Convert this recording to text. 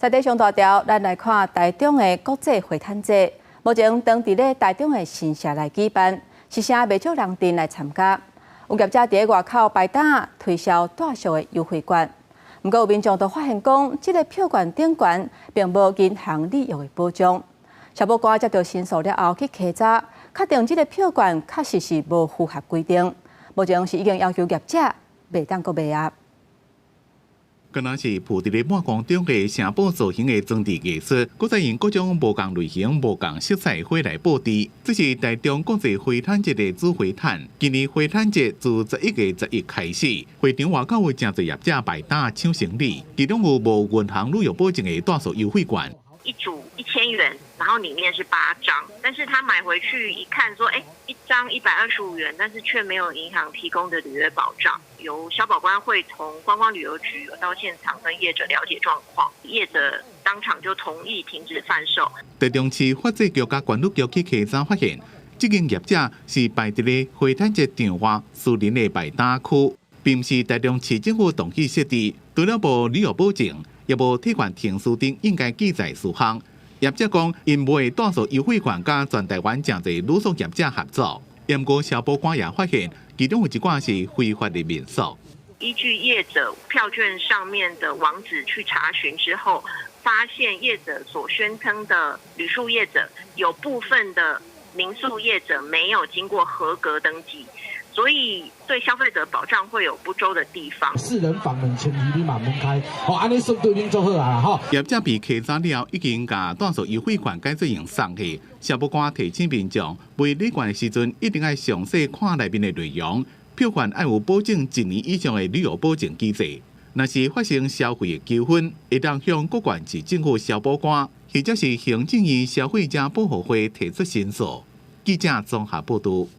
在地上大條，咱來看台中的國際花毯節。目前當佇咧台中的新社來舉辦，是啥袂少人陣來參加。有業者佇外口擺檔推銷住宿的優惠券，毋過有民眾都發現講，這个票券頂懸並無銀行履約的保障。消保官接到申訴了後去稽查，確定這个票券確實是無符合規定。目前是已經要求業者袂當閣賣啊。敢若是浮佇咧半空中的城堡造型的裝置藝術，閣再用各種無仝類型、無仝色彩花來佈置。這是台中國際花毯節的主會毯。今年花毯節自11月11開始，會場外口有誠濟業者擺檔搶生意，其中有無銀行履約保證的住宿優惠券。一組1000元，然後裡面是八張，但是他買回去一看，說，哎，一張125元，但是卻沒有銀行提供的履約保障。由消保官會同觀光旅遊局到現場跟業者了解狀況，業者當場就同意停止販售。台中市發展局佮管理局去稽查發現，這間業者是擺佇咧花毯節場外私人的擺檔區，並毋是台中市政府同意設置，除了無履約保證，也無退款停書頂應該記載事項。業者講，𪜶賣住宿優惠券，佮全台灣誠濟旅宿業者合作。毋過消保官也發現，其中有一寡是非法的民宿。依據業者票券上面的網址去查詢之後，發現業者所宣稱的旅宿業者有部分的民宿業者沒有經過合格登記。所以對消費者保障會有不周的地方。四人房2200你嘛免開，吼，按呢算對恁做好啊，吼。業者被稽查了，已經共住宿優惠券改做用送的。消保官提醒民眾，買禮券的時陣一定愛詳細看內面的內容，票券愛有保證一年以上的履約保證機制。若是發生消費的糾紛，會當向各縣市政府消保官，或者是行政院消費者保護會提出申訴。記者綜合報道。